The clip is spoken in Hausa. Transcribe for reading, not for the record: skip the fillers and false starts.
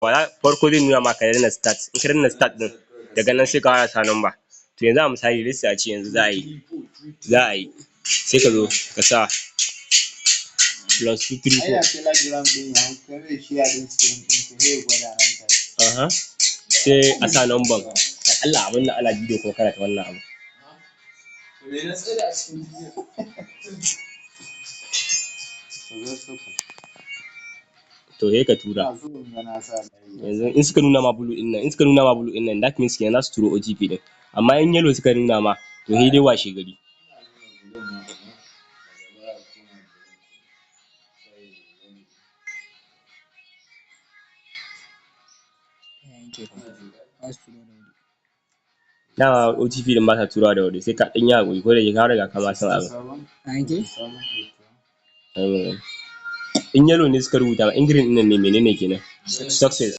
Farko zai nuna maka danna start. In ka danna start din, daga nan sai ka fara sa number. To, yanzu a misali, let's say a ce yanzu za a yi, sai ka zo ka sa +234. Ai da Telegram din ya hau kai mai share din screen din ka, sai ya gwada nan take. Aha, sai a sa number. Dan Allah, abin nan ana bidiyo kuma kana ta wannan abu. Me na tsira a cikin bidiyo? Successful. To, sai ka tura. Ina so in ga na sa layi. Yanzu in suka nuna ma blue din nan, in suka nuna ma blue din nan, that means kenan za su turo OTP din. Amma in yellow suka nuna ma, to sai dai washe gari. Ina nuna blue ma daga baya koma green, sai yellow. Yanke fa, ba su turo da wuri. Dama OTP din ba sa turawa da wuri, sai ka ɗan yi haƙuri, ko da yake ka riga ka ma san abin. 7. A yanke. 7 8. In yellow ne suka rubuta, in green ɗin nan ne, menene kenan? Success.